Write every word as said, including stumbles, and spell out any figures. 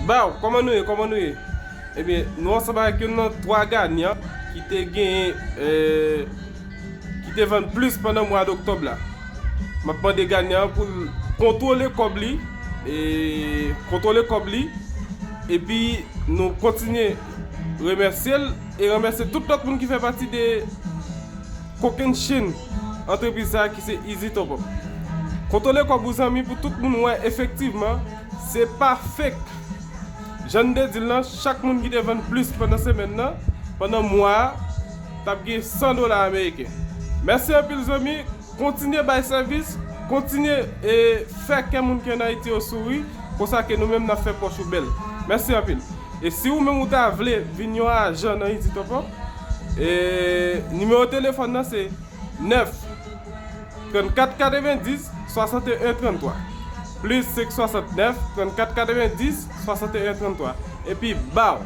Baw, kòman nou ye? Kòman nou ye? Ebyen, nou ansanm avèk youn nan twa ganyan ki te genyen, eh, ki te vann plis pandan mwa doktòb la. M ap mande ganyan an pou l kontwole kòb li, e kontwole kòb li, epi nou kontinye remèsye l e remèsye tout lòt moun ki fè pati de kokenn chenn antrepriz sa a ki se Easy Top Up. Kontwole kòb ou zanmi pou tout moun wè efektivman se pa fake. Jan n te di l lan, chak moun ki te vann plis pandan semèn nan, pandan mwa a, t ap gen san dola ameriken. Mèsi anpil zanmi, kontinye bay sèvis, kontinye e fè kè moun ki ann Ayiti yo souri, konsa ke nou menm n ap fè pòch ou bèl. Mèsi anpil. E si ou menm ou ta vle vin yon ajan nan Easy Top Up, e nimewo telefòn nan se nèf trannkat katrevendis swasanteyen tranntwa, plis senk swasantnèf trannkat katrevendis swasanteyen tranntwa. Epi baw.